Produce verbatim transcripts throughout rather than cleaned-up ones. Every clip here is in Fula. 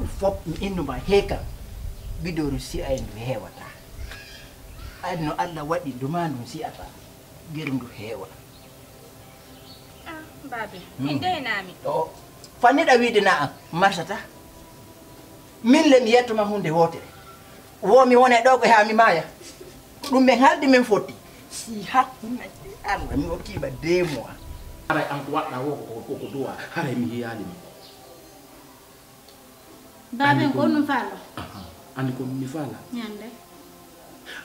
Fop mi innu ma heeka. Bidooru si'a en ndu heewata. Adno Allah waɗi duma ndu si'ata. Geru ndu heewa. Ah, baabe, min dey naami. O fanniɗa wiide na am marsata. Min le mi yettoma huunde wootere. Wo mi wona ɗo ko haa mi maaya. Ko ɗum min haaldi min fotti. Si hakkunde Allah mi hokkima deux mois. Haray an ko waɗɗa wo ko, ko, ko duwa. Haray mi yiyaali mo. Baaben ko on ɗum faala? Aha. Anndi ko mi faala? Ñande.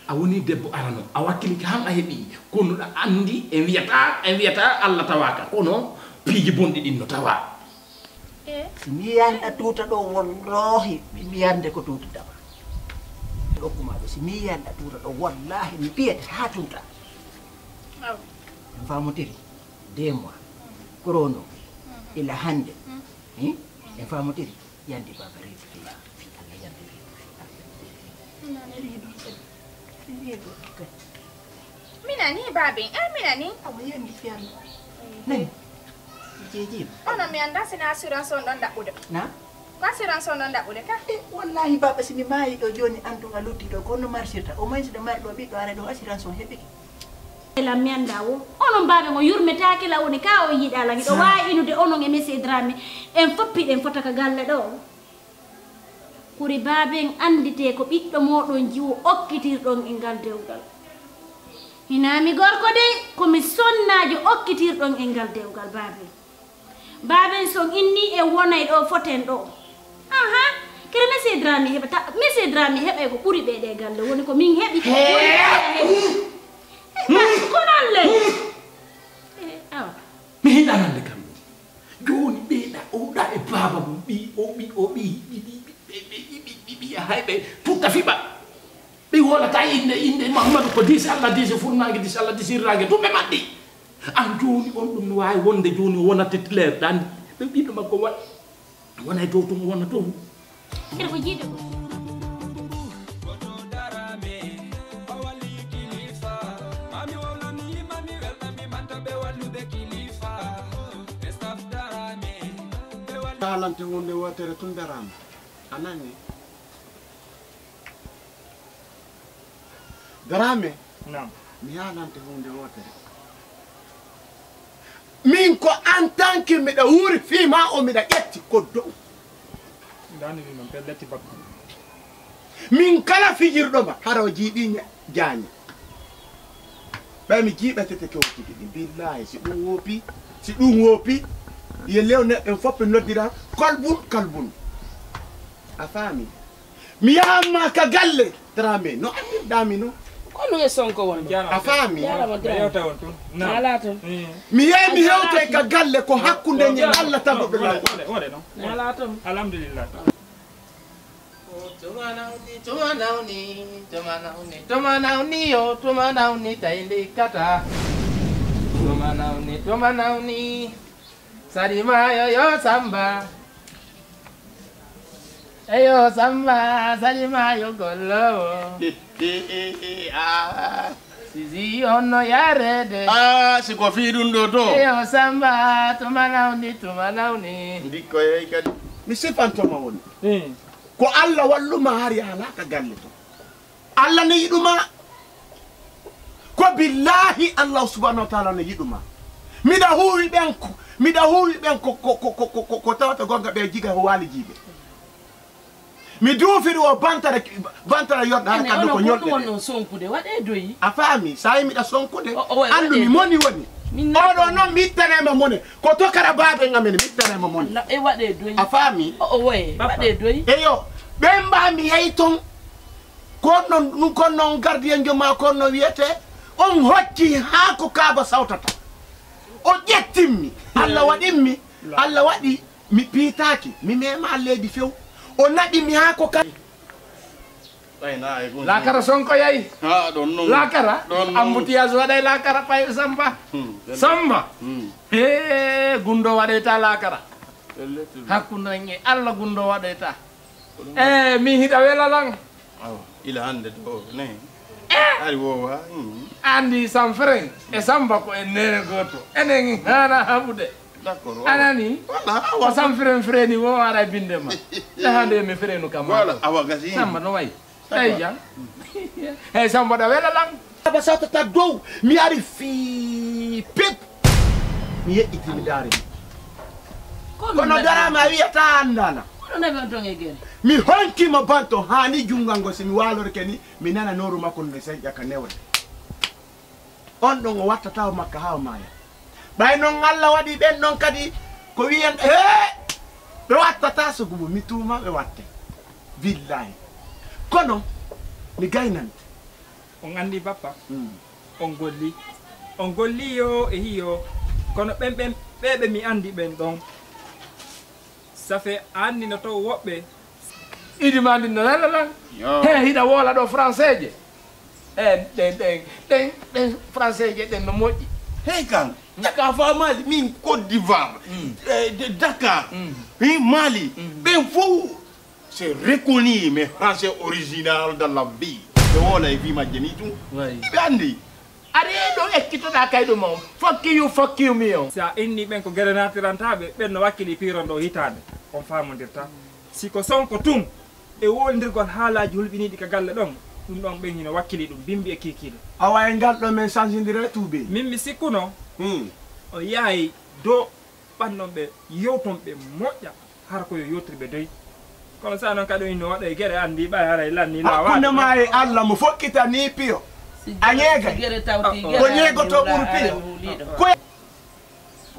A woni debbo arano, a wakkilike han a heɓi. Kono ɗa anndi en wiyata, en wiyata Allah tawaaka. Kono piiji bonɗi ɗin no tawa. Eh? Si mi yiyaani ɗa tuuta ɗo, wallahi, mi yiyande ko tuuta dama. Ɗo kuma ɗo, si mi yiyaani ɗa tuuta ɗo, wallahi, mi piyete haa tuuta. Aw. En faamotiri, deux mois. Korono, ila hannde. Hmm? En faamotiri, yandi baba reedu fi, fi Allah, yandi reedu fi Allah. Nane reedu kadi. Reedu kadi. Mina ni, baaben, eh, mina ni. Awa, yandi fi Allah. Nani? Jeejim. Onon mi anndaa si na assurance on ɗon ɗaɓɓude. Na? Ko assurance on ɗon ɗaɓɓude ka? Eh, wallahi, baba, si mi maayi ɗo jooni, an tun a lutti ɗo, ko honno marsirta? Au moins, ɗo marɗo ɓiɗɗo ara ɗo, assurance on heɓike. Ela mi anndaa wo. Onon baaben on yurmetaake la woni ka o yiɗaa la. Hiɗo waawi inude onon e Monsieur Dramé. En foppi ɗen fota ka galle ɗo. Kuri baaben annditee ko ɓiɗɗo mooɗon jiwo okkitirɗon e ngal dewgal. Hinaa mi gorko dey, ko mi sonnaajo okkitirɗon e ngal dewgal baaben. Baaben son inni e wonay ɗo foten ɗo. Aha, kere Monsieur Dramé heɓata, Monsieur Dramé heɓay ko ɓuri ɓe ɗe galle woni ko min heɓi. Woni ko heɓi. Ko non le. Eh, awa. Mi hiɗanande kam ɗum. Jooni ɓeyɗa, oɗa e baaba mum, ɓii, o ɓii, o ɓii, ɓii, ɓii, ɓii, ɓii, ɓii, ɓii, ɓii, hay ɓe tutta fiɓa. Ɓe wolata innde, innde Mahamadu ko disi Allah, disi furnaange, disi Allah, disi hirnaange, ɗum ɓe maɗɗi. An jooni on ɗum no waawi wonde jooni o wona titulaire, ɗan ɓe ɓiɗɗo makko wa-, wona e dow tun, o wona dow. Kadi ko jiiɗe ko. Haalante hunde wootere tun daraama. A nani? Daraame. Naam. Mi haalante hunde wootere. Min ko en tant que miɗa wuuri fii maa o miɗa ƴetti ko dow. Ndaani wi man pelletti bakko. Min kala fijirɗo ma hara o jiiɓii ña-, jaañe. Ɓay mi jiiɓetete kewtude ɗi. Billaahi, si ɗum woopi, si ɗum woopi, yo lew neɗɗo en fof ɓe noddira kolbun, kolbun. A faami? Mi yahan ma ka galle, Dramé, no anndirɗaa mi no. Ko no e Sonko won ɗo? A faami? Jarama Dramé. Yewta on tun. Naam. Ala tun. Mm. Mi yehi mi hewte ka galle ko hakkunde ñi Allah taguɓe law. Wode, wode, wode, no. Ala tun. Alhamdulillah. Tuma nawni, tuma nawni, tuma nawni, tuma nawni yo, tuma nawni tawi ndi kata. Tuma nawni, tuma nawni. Sari maayo yo Samba. Eyo Samba, sari maayo gollowo. Ah. Sisi on no yarede. Ah, si ko fii ɗum ɗo to. Eyo Samba, tuma nawni, tuma nawni. Ndikko yehi kadi. Mi sifantoma woni. Hmm. Ko Allah walluma hari a halaka galle to. Allah ne yiɗuma. Ko billahi Allah subhanahu wa ta'ala ne yiɗuma. Miɗa huwi ɓen ko, miɗa huwi ɓen ko, ko, ko tawata gonga ɓe jiga ho wali jiɓe. Mi duufiri o bantara, bantara yoɗɗa hara kamɓe ko ñolɗe ɗe. Sonkude, waɗe doyi. A faami, sa yi miɗa sonkude, o, o, waɗe andu mi doyi. Moni woni. Oɗo noon mi ittanema mone. Ko tokara baaɓe ngamen mi ittanema mone. E waɗe doyi. A faami? O, o, waye, waɗe doyi. Eyo, ɓen mba mi yehi toon. Kono noon, ɗum kono noon gardien jo ma kono no wiyete, on hocci haa ko kaaba sawtata. O ƴettimmi, Allah waɗimmi, Allah waɗi mi piitaaki, mi mema leydi few. O naɗi mi haa ko ka- Lakara Sonko yayi. Ha, ɗon noon. Lakara? Ɗon noon. Embouteillage waɗay lakara pay Samba. Hmm, ɗon noon. Samba. Hmm. He, gundo waɗay ta lakara. Pelletul. Hakkunde en e Allah gundo waɗay ta. Eh, min hiɗa wela lan. Awa, ila hannde to ne. Eh! Ari wowa. Hmm. Andi Sanfren e Samba ko en nene goto. Enen hana haɓude. D'accord, voilà. Anani? Voilà, awa. Ko sam fren freni wo ara binde ma. La hande mi frenu kam. Voilà, awa gasi. Samba no way. D'accord. Ay jang. Hey Samba da wela lang. Aba sata ta dow mi ari fi pip. Mi yeɗɗiti mi daari. Kono darama wiyata andana. Kono nabi on tonge gere. Mi honki mo banto hani jungango si mi walorke ni mi nana noru makko no sai jaka newre. On ɗon o wattata o makka haa o maaya. Ɓay non Allah waɗi ɓen ɗon kadi ko wiyan, "Hee, ɓe wattata sugubu, mi tuuma ɓe watte." Billahi. Kono mi gaynante. On anndi bappa? Mm. On golli. On golli yo e hiyo. Kono ɓen, ɓen, ɓe ɓe mi anndi ɓen ɗon. Safe anndi no to woɓɓe. Idi ma ndin no lala lan. Yo. He hiɗa woola ɗo français je. En ɗen ɗen ɗen ɗen français je ɗen no moƴƴi. Hey kan, jaka fa Mali, min Côte d'Ivoire, Mm. eh, de Dakar, Mm. eh, Mali, Mm. ɓen fof c'est reconnu, mais français original dans la vie. Ɓe woola e fi majje ni tun. Way. Ɓe anndi. Ari ɗo ekkitoɗa kay ɗum on. Fuck you, fuck you, mi on. Si a inni ɓen ko gere natirantaaɓe, ɓen no wakkili piiron ɗo hitaande. On faamondirta. Si ko sonko tun, e wowlindirgol haalaaji hulɓiniiɗi ka galle ɗon, ɗum ɗon ɓen hino wakkili ɗum, bimbi e kiikiiɗe. Awa e ngal ɗo men sanjindira e tuubee. Min mi sikkuno, Hmm. o yaay do ɓannon ɓe, yewton ɓe moƴƴa, hara ko yo yewtir ɓe doy. Kono sa non kadi o hino waɗa e gere, anndi ɓay haray lanni laawa. Hakkunde ma e Allah mo fokkita ni piyo. A ñeegay. Ko ñeegoto ɓuri piyo. Ko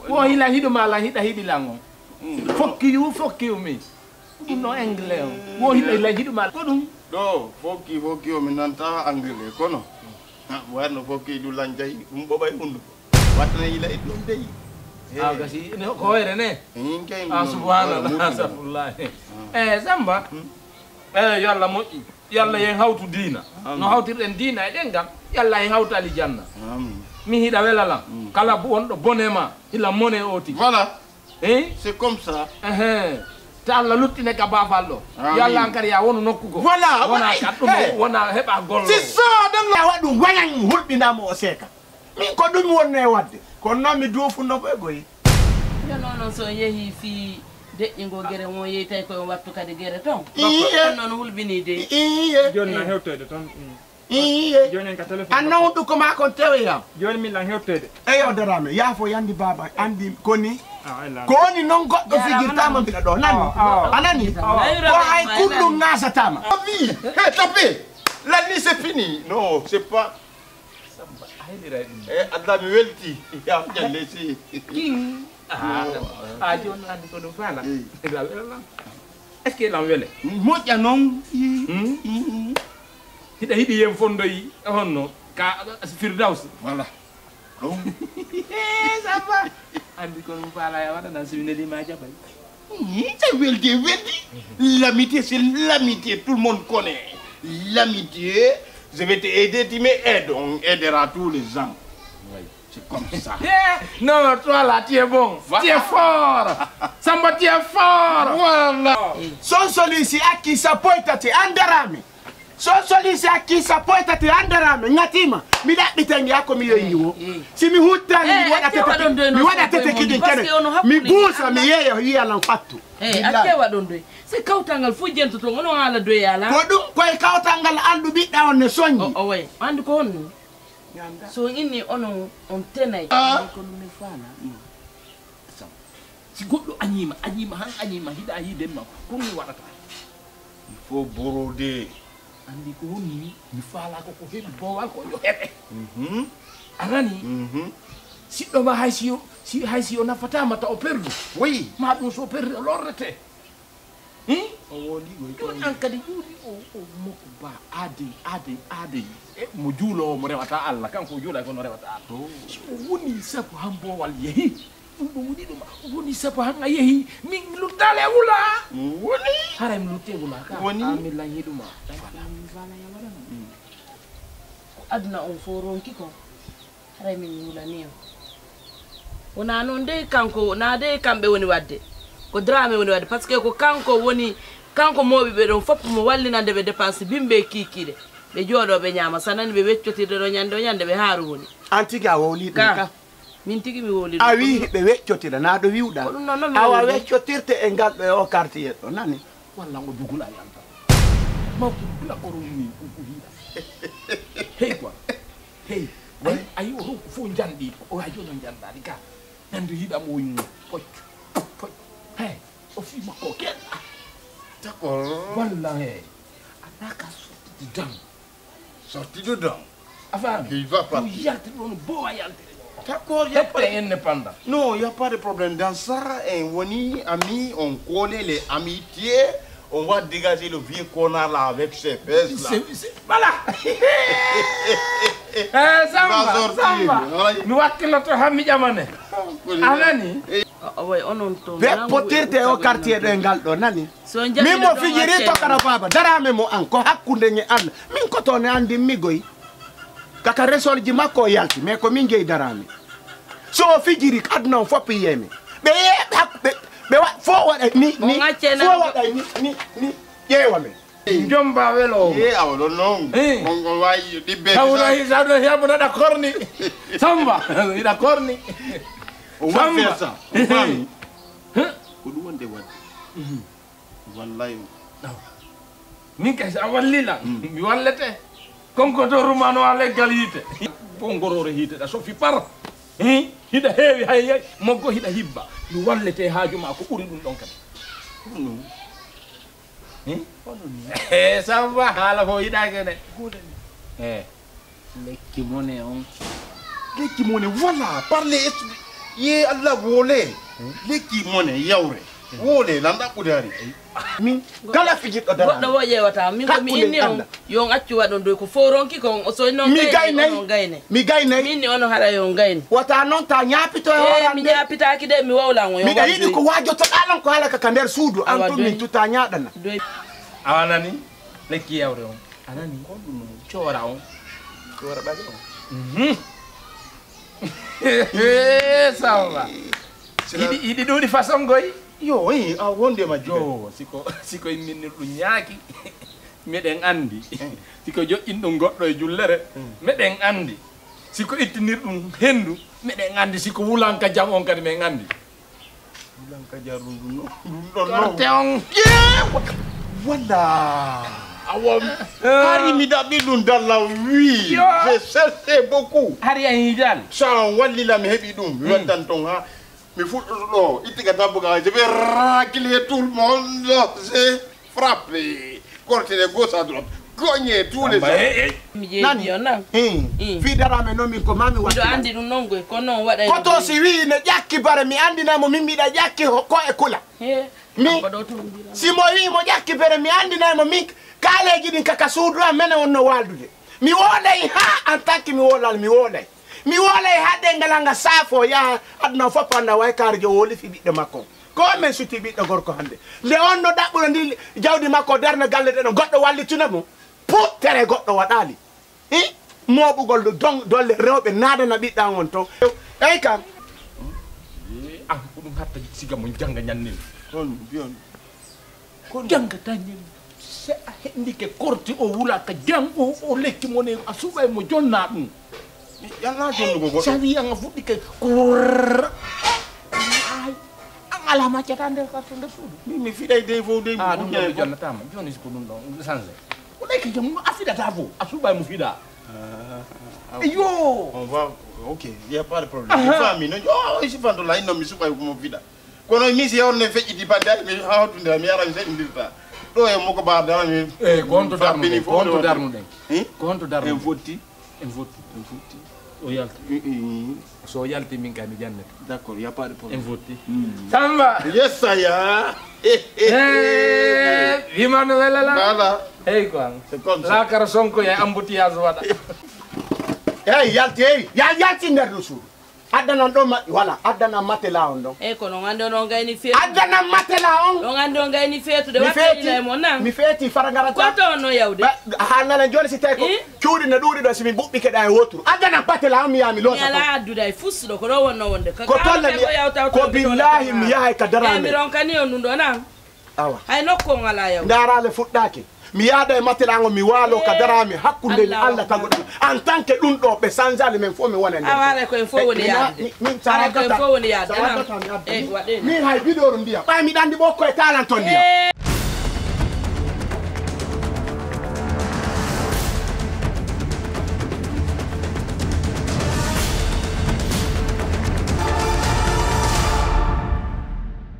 Wo hila hiɗo ma lan hiɗa hiɗi lan on. Fuck you, fuck you me. Ɗum no anglais on. Wo hila hila hiɗo ma ko ɗum. Ɗo, fokki, fokki o mi nanta anglais kono. Ha, warno fokki ɗum lan jayi, ɗum ɓoɓay hunduko. Wattana hila e ɗum dey. Aw gasi, no ko hoyre ne? Min kay Ah, ɗum subhanallah, wala muɗum. Astagfirullah. Eh, Samba. Eh, yo Allah moƴƴi. Yo Allah yen hawtu diina. Amin. No hawtirɗen diina e ɗengal, yo Allah yen hawtu alijanna. Amin. Mi hiɗa wela lan. Mm. Kala bu wonɗo bone ma, hila mone o tigi. Voilà. Hein? C'est comme ça. Ehe. Ta Allah luttine ka baafal ɗo. Amin. Yo Allah an kadi ya wonu nokku go. Voilà, wona voilà. Ka ɗum, eh. Wona heɓa gollo. C'est ça, ɗum la waɗu wayan hulɓinamo o seeka. Min ko ɗum wonno e waɗde. Kono noon mi duufunno ko e goyi. Yo noon, noon so on yehii fii deƴƴingol gere, on yeytay ko on wattu kadi gere toon. Iye. Ɗum noon hulɓinii dey. Iye. Jooni na hewtoyde toon. Mm. Iye. Jooni en ka téléphone. An noon ɗum ko maa kon teweya. Jooni min lan hewtoyde. Eyo Daraame, yaafo yandi baaba, anndi koni. Ah, ay lan. Ko woni noon goɗɗo fijirtaama mbiɗa ɗo. Nani? Ah, ah. A nani? Ah. Ko hay kulɗum ŋaasataama. Tapi, he, tapi. Lanni c'est fini. Non, c'est pas Samba, a heɗiray ɗum. Eh, Allah mi welti. Ya jalle si. King. Ah, a jooni anndi ko ɗum faala. Eh. Ila wela lan. Est-ce que lan wele? Moƴƴa noon. Hmm? Hiɗa hiɗi yen fondoyi honno ka Firdaus. Voilà. Ɗum. Eh, Samba. Anndi ko ɗum faala ya waɗa nan si mi neli ma jaɓay. Ita weldi e weldi. L'amitié, c'est l'amitié. Tout le monde connaît. L'amitié, je vais t'aider, tu m'aides. On aidera tous les gens. Oui. C'est comme ça. Eh, non, toi là, tu es bon. Voilà. Tu es fort. Samba, tu es fort. Voilà. Son solution a qui ça peut être, tu es en Daraame. So solii si accii sappo e tati an Daraame ŋatiima, mi ɗaɓɓitay ngi haa ko mi yoyi ngi wo. Eh, eh. Si mi huttani mi waɗa tete kiɗin kene. Mi buusa, mi yeeya, yiya lan fattu. Eh, acce waɗon doy. Si kawtal ngal fof jentoto, onon haala doy alaa. Ko ɗum, koye kawtal ngal alɗu ɓiɗɗa on ne soñi. O, o way. Anndi ko honno? So inni onon on tenay. Ah. Ko ɗum mi faala. Si goɗɗo añiima, añiima han añiima, hiɗa yiide ma, ko mi waɗata? Il faut boroder. Anndi ko woni, mi faalaa ko, ko heɓi boowal ko yo heɓe. Mhm. A nani? Mhm. Siɗɗo ma hay si yo, si, hay si yo nafataa ma ta o perdu. Oui. Ma ɗum so perdu o lorrete. Hmm? O woni jooni an kadi ƴuuri o, o mokko ba aadey, aadey, aadey. E mo juuloowo mo rewata Allah, kanko o juulay kono rewata Allah. Oh. Si o woni sabu han boowal yehi. Ɗum ɗum woni ɗum woni sabu han a yehi min luttaale e wula. Woni. Haray mi lutte wula ka. Woni. A mi lañi ɗum a. Voilà. Voilà ya waɗana. Mm. Ko aduna on fof ronki ko. Haray min wulani on. Wona noon dey kanko, na dey kamɓe woni waɗde. Ko Dramé woni waɗde. Parce que ko kanko woni, kanko mooɓi ɓe ɗon fof mo wallinande ɓe dépense bimbe kiikiiɗe. Ɓe jooɗoo ɓe ñaama. Sanani ɓe weccotirde ɗo ñande o ñande ɓe haaru woni. An tigi a wowlii ɗum ka. Min tigi mi wowlii ɗum. A wii hiɓe weccotira, naa ɗo wiwɗaa? Ko ɗum noon, noon mi wowlii. Awa weccotirte e ngal ɗo e o quartier ɗo, nani? Walla ngo dugula yalta. Mawɗo bula ko rumni ɗum ko hiɗa. Hey quoi. Hey. Ay, ay, o ronku fof njanɗi. O waaji o no njanɗaani ka. Nande hiɗa mo woni poc, poc. Hey, o fii makko ken. D'accord. Walla, hey. A naka sorti di dam. Sorti di dam. A faami? Il va partir. Ɗum yalti ɗon, bowa yalti. D'accord, y a pas de... indépendant. Non, y a pas de problème. Dans ça, eh, woni ami, on connaît les amitiés. On va dégager le vieux connard là avec ses fesses là. C'est, c'est, voilà. Eh, Samba, va sortir. Samba. Voilà. Mi wakkiloto han mi ƴamane. A nani? Eh. A, a way onon to. Be potirte o quartier ɗo e ngal ɗo, nani? So min mo fijiri to kara baba, darame mo an, ko hakkunde nge Allah. Min ko to ne andi mi goy. Kaka resolji makko o yalti, mais ko min jeyi darame. So o fijiri, aduna on fof yiyeme. Ɓe ye-, hak-, ɓe, ɓe wa-, fof waɗa ni, ni, fof waɗa ni, ni, ni, ƴeewa men. Jomba welo. Ye, awa ɗon noon. Eh. Mon ko wayi ɗibbe. Sawna hi, sawna hi, abunaɗa korni. Samba, hiɗa korni. O waɗi Samba. Feesa. O faami. Huh? Ko ɗum wonde waɗde. Mhm. Wallay. Awa. Min kay, so a wallii lan, mm, mi wallete. Konko to rumano a leggal yiite. Bongorore hiite ɗa sofi par. Hi, hiɗa heewi hay, hay, moggo hiɗa hibba. Mi wallete haaju ma ko ɓuri ɗum ɗon kadi. Ɗum ɗum. Hi? Onon ni. Eh, Samba, haala fof yiɗaaki de. Gooto ni. Eh. Lekki mone on. Lekki mone, voilà, parle, expli-, ye Allah, woole. Hmm? Lekki mone, yawre. Hmm. Woole, lan ɗaɓɓude hari. Min, kala fijirɗo dara. Goɗɗo wo ƴeewata. Min ko mi inni on, yo on accu waɗon doy ko fow ronki ko on, o soy noon mi gayne, gaynay. Onon gayne. Mi gaynay. Min ni onon haɗa yo on gayne. Wata noon ta ñaapito e hoore mi ñaapitaaki de, mi wowlan on, yo miɗa yiɗi ko waajotoɗaa lan ko halaka ka nder suudu, an tun min tuta ñaaɗana. Doy. A nani? Lekki yawre on. A nani? Ko ɗum coora on. Coora ɓaɗi on. Mhm. Sawla. Sila- Yiɗi, yiɗi ɗuuɗi façon goy? Yo, eh, a wonde ma jiɓe. Yo, siko, siko imminir ɗum ñaaki, meɗen anndi. Eh. Siko joƴƴin ɗum goɗɗo e jullere, mm, meɗen anndi. Siko ittinir ɗum henndu, meɗen anndi. Siko wulanka jam on kadi, men anndi. Wulanka jarru ɗum ɗon, ɗum ɗon non. Korte on. Yee! Wala. Awa, hari mi ɗaɓɓi ɗum dalla, oui. Yo. J'ai cherché beaucoup. Hari a yiidaali. So a wallila mi heɓi ɗum. Mi, hmm, waddan ton ha. Mi fuɗɗoto ɗo, itti ka tabbu ka, je vais racler tout le monde. J'ai frappé. Korte de gauche à droite. Gagné tous les gens. Nani? Fii dara men noon min ko maa mi waɗi. Miɗo anndi ɗum noon goy, kono noon waɗay. Koto si wii ne ƴakki bare, mi anndinay mo min miɗa ƴakki ho-, ko e kula. He. Mi, si mo wii mo ƴakki bare, mi anndinay mo min kaaleeji ɗin kaka suudu am, mene wonno waaldude. Mi wooday haa en tant que mi woolal, mi wooday. Mi woolay haa dengal an ngal saafo yaha aduna fof annda way kaari jo wooli fii ɓiɗɗo makko. Ko men suti ɓiɗɗo gorko hannde. Nde on no ɗaɓɓuɗo ndi jawdi makko darna galle ɗe ɗo goɗɗo wallituna mo. Puuttere goɗɗo waɗaali. Hi? Mooɓugol ɗo don-, dolle rewɓe naadana ɓiɗɗa on ton. Eey kam. An ko ɗum hatta siga mo jannga ñannel. Hol mbiyon. Kono jannga dañel, se a heɓndike korte o wulaka jam o, o lekki mo ne a suɓay mo jonna ɗum. Yalla jonnugo goɗɗo. Sawi an a fuɗɗike ko rrrr. Ay, an ala maccata nder karto nder suudu. Min mi fiɗay dey fof dey. Ah, ɗum ɗo mi jonnatama. Joni ko ɗum ɗo changé. Ko lekki jam a fiɗata fof, a suɓay mo fiɗa. Ah, ah, ah. Yo. On va, ok, il y a pas de problème. Aha. Mi faami no, yo, isi fanto lay no mi suɓay ko mo fiɗa. Kono mi si on ne feƴƴiti bande ay mi hawtundira mi ara mi seɗindirta. Ɗo e mo ko ba dara mi. Eh, ko on to darnuɗen, ko on to darnuɗen. Hein? Ko on to darnuɗen. En fotti. En fotti. En fotti. O yalti. Mm, mm, mm. So o yalti min kay mi jannete. D'accord, y a pas de problème. En fotti. Mm. Samba. Yes, saya. Eh, wimano welala. Voilà. Hey, quoi. C'est comme ça. La kara sonko ya embouteillage waɗa. Hey, yalti, hey. Ya, yalti nder ɗo suudu. Addanan ɗon ma-, voilà, addanan matela on ɗon. Eyi, kono on anndi on, on gayni feetude. Addanan matela on. On anndi on gayni feetude, mi feeti, wattani mon nan. Mi feeti fara ngara. Ko to on no yawde? Ba, haa nana jooni si tawi ko, eh? Cuuɗi no ɗuuɗi ɗo, si mi buɓɓike ɗa e woturu. Addanan matela on, mi yaha mi loosa. Mi alaa addude hay fus ɗo, ko ɗo wonno wonde. Ko tolle mi, ko billahi mi yahay ka dara. Mi ronkani on ɗum ɗo nan. Awa. Hay nokku on alaa yaw. Ndaaraale fuɗɗaake. Mi yaada e matelaango, mi waalo ka daraami hakkunde mi Allah taguɗan. En tant que ɗum ɗo ɓe sanjali men fof mi wona nder. Awa, haray ko en fof woni yaade. Min sa haray ko en fof woni yaade. Min hay bidoru ndiyam ɓay mi ɗandi ɓokko e talanton ndiyam.